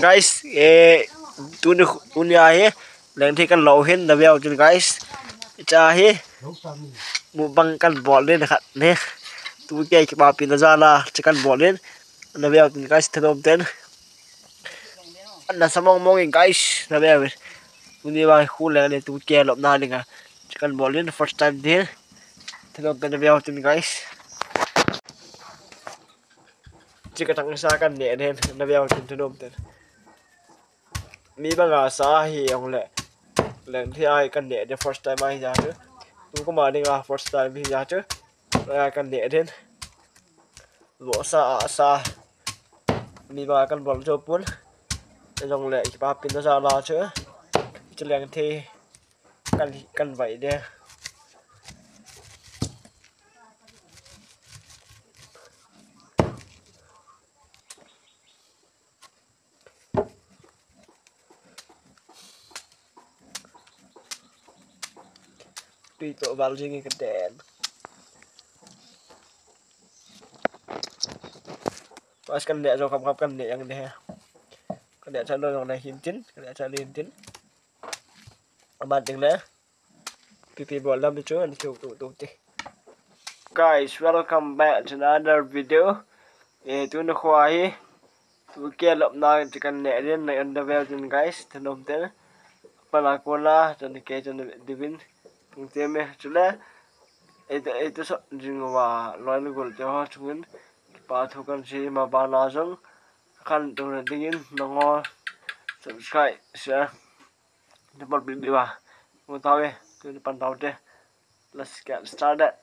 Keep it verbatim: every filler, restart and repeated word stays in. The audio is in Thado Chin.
Guys, eh, tuni, tuni ahi, lengthei kan lo hin, na veu tin, guys. Cha hi, mukbang kan bol nin khat ni. Tu ke kipapi na jala, cha kan bol nin, na veu tin, guys, thanom ten. Ana sa mong mong in, guys, na veu. Tuni vang khu leng ni tu ke lop na ni ka. Cha kan bol nin, first time din. Thanom ten na veu tin, guys. Chi ka tang sa kan ne den, na veu tin thanom ten. Mi banga sa hi ong le. Lengthei a kan ne den first time ahi ja chu. Tu ko ma dinga first time hi ja chu. A kan ne den. Lo sa a sa. Mi banga kan bol jo pun. Jong le kipapi na jala chu. Chi lengthei kan, kan vai de. Tui to val jing ka den. Pas kan ne jo kham kham kan ne jang de. Kan ne cha lo jong le hin tin, kan ne cha le hin tin. Aban ding le. Pipi bol lam chu an chu tu tu ti. Guys, welcome back to another video. Eh, tuni khoa hi. Tu ke lop na ti kan ne rin na underwear din, guys. Thanom ten. Pala kola, chan ke chan divin. Tung te me chule. Eh, eh, tu so jing wa loin gol te ho chungin. Pa thu kan si ma ba na jong. Kan tu na dingin nangho subscribe, share. Double big diva. Mo tau e, tu ni pan tau te. Let's get started.